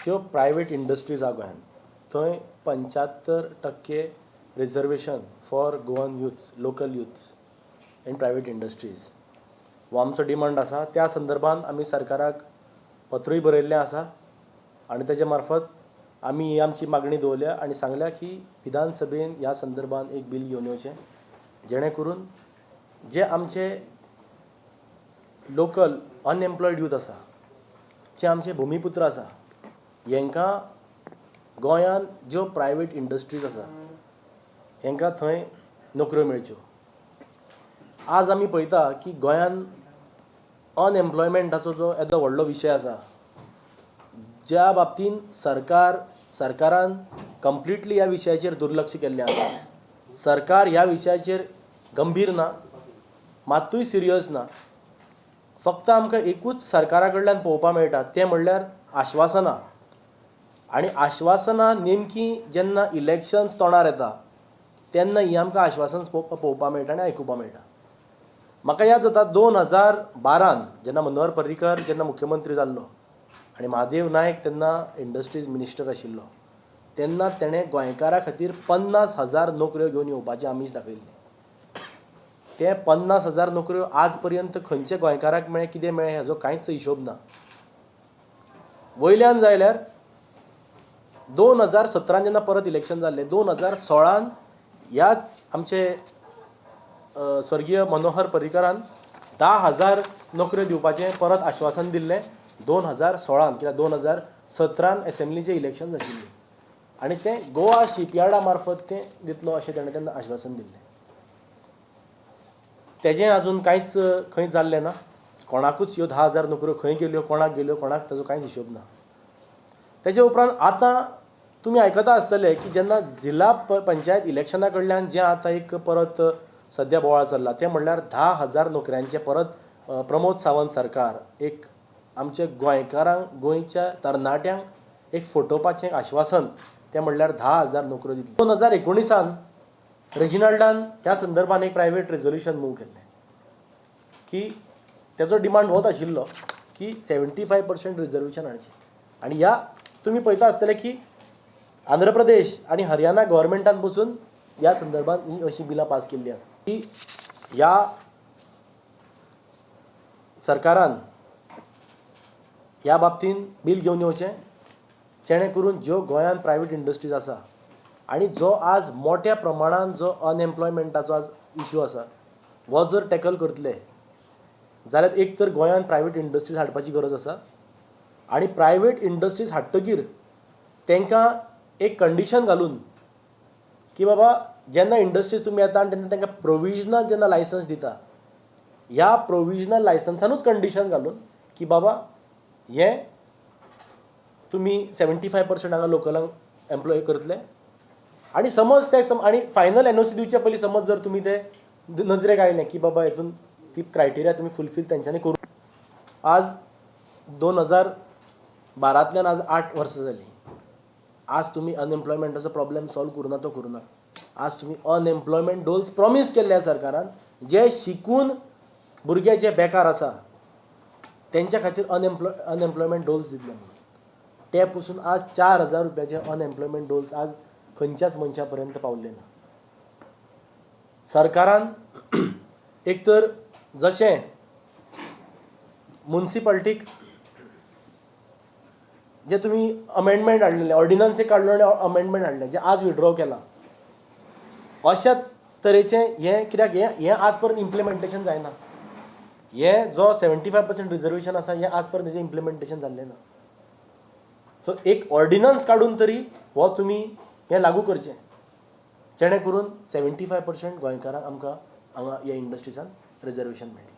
ज्यो private industries आहा गोंयांत थंय 75% reservation for Goan youths, local youths in private industries हो आमचो डिमांड आसा. त्या संदर्भान आमी सरकाराक पत्रूय बरयल्लें आसा आनी तेजे मार्फत आमी ही आमची मागणी दवरल्या आनी सांगल्या की विधानसभेन ह्या संदर्भान एक बील घेवन येवचें, जेणे करून जे आमचे लोकल अनएम्प्लॉयड यूथ आसा, जे आमचे भुमीपुत्र आसा, हेंकां गोंयांत ज्यो प्रायवेट इंडस्ट्रीज आसा हेंकां थंय नोकऱ्यो मेळच्यो. आज आमी पळयता की गोंयांत अनएम्प्लॉयमेंटाचो जो येदो व्हडलो विशय आसा, ज्या बाबतीन सरकारान कंप्लिटली ह्या विशयाचेर दुर्लक्ष केल्लें आसा. सरकार ह्या विशयाचेर गंभीर ना, मात्तूय सिरियस ना. फक्त आमकां एकूच सरकारा कडल्यान पळोवपाक मेळटा, तें म्हणल्यार आश्वासनां. आनी आश्वासनां नेमकीं जेन्ना इलेक्शन्स तोंडार येता तेन्ना हीं आमकां आश्वासन पळोवपाक मेळटा आनी आयकुपाक मेळटा. म्हाका याद जाता, 2012न जेन्ना मनोहर पर्रीकर जेन्ना मुख्यमंत्री जाल्लो आनी महादेव नायक तेन्ना इंडस्ट्रीज मिनिस्टर आशिल्लो, तेन्ना तेणें गोंयकारां खातीर 50,000 नोकऱ्यो घेवन येवपाचें आमीश दाखयल्लें. ते 50,000 नोकऱ्यो आज पर्यंत खंयच्या गोंयकाराक मेळ्ळे, कितें मेळ्ळें, हाजो कांयच हिशोब ना. वयल्यान जाल्यार 2017न जेन्ना परत इलेक्शन जाल्लें, 2016न ह्याच आमचे स्वर्गीय मनोहर पर्रीकरान 10,000 नोकऱ्यो दिवपाचें परत आश्वासन दिल्लें 2016न, कित्याक 2017न एसेंब्लीचें इलेक्शन आशिल्लीं आनी तें गोवा शिपयार्डा मार्फत तें दितलो अशें तेणें तेन्ना आश्वासन दिल्लें. तेजें आजून कांयच खंय जाल्लें ना. कोणाकूच ह्यो 10,000 नोकऱ्यो खंय गेल्यो, कोणाक गेल्यो, कोणाक ताजो कांयच हिशोब ना. तेजे उपरांत आतां तुमी आयकता आसतले की जेन्ना जिल्हा पंचायत इलेक्शना कडल्यान जें आतां एक परत सद्या बोवाळ चल्ला, तें म्हणल्यार 10,000 नोकऱ्यांचें परत प्रमोद सावंत सरकार एक आमच्या गोंयकारांक, गोंयच्या तरणाट्यांक एक फटोवपाचें आश्वासन, तें म्हणल्यार 10,000 नोकऱ्यो दितले. 2019न रेजिनाल्डान ह्या संदर्भान एक प्रायवेट रेजोल्युशन मूव केल्लें की तेजो डिमांड होच आशिल्लो की 75% रिजर्वेशन हाडचें. आनी ह्या तुमी पळयता आसतले की आंध्र प्रदेश आनी हरियाणा गव्हर्मेंटान पसून ह्या संदर्भात ही अशी बिलां पास केल्ली आसा की ह्या सरकारान ह्या बाबतीन बील घेवन येवचें, जेणे करून ज्यो गोंयांत प्रायवेट इंडस्ट्रीज आसा आनी जो आज मोठ्या प्रमाणान जो अनएम्प्लॉयमेंटाचो आज इशू आसा, हो जर टॅकल करतले जाल्यार एक तर गोंयांत प्रायवेट इंडस्ट्रीज हाडपाची गरज आसा आनी प्रायवेट इंडस्ट्रीज हाडटकीर तांकां एक कंडिशन घालून की बाबा, जेन्ना इंडस्ट्रीज तुमी येता आनी तेन्ना तांकां प्रोविजनल जेन्ना लायसन्स दिता, ह्या प्रोविजनल लायसन्सानूच कंडिशन घालून की बाबा, हें तुमी 75% हांगा लोकलांक एम्प्लॉय करतले आनी समज ते सम आनी फायनल एनओसी दिवचे पयलीं समज जर तुमी ते नजरेक आयलें की बाबा, हेतून ती क्रायटेरिया तुमी फुलफील तेंच्यांनी करूं. आज 2012तल्यान आज 8 वर्सां जालीं. आज तुमी अनएम्प्लॉयमेंटाचो प्रॉब्लेम सॉल्व करुना तो करुना. आज तुमी अनएम्प्लॉयमेंट डोल्स प्रॉमीस केल्ले आसा सरकारान, जे शिकून भुरगे जे बेकार आसा तेंच्या खातीर अनएम्प्लॉयमेंट डोल्स दितले म्हणून. ते पसून आज 4000 रुपयाचे अनएम्प्लॉयमेंट डोल्स आज खंयच्याच मनशा पर्यंत पावल्ले ना. सरकारान एक तर जशें मुन्सिपाल्टीक जे तुमी अमेंडमेंट हाडलेले, ऑर्डिनन्स एक काडलो आनी अमेंडमेंट हाडलें जें आज विड्रॉ केलां, अश्या तरेचें हें कित्याक हें हें आज पर्यंत इम्प्लिमेंटेशन जायना? हें जो 75% रिजर्वेशन आसा, हें आज पर्यंत तेजें इम्प्लिमेंटेशन जाल्लें ना. सो एक ऑर्डिनन्स काडून तरी हो तुमी हें लागू करचें, जेणे करून 75% गोंयकारांक आमकां हांगा ह्या इंडस्ट्रिजान रिजर्वेशन मेळटलें.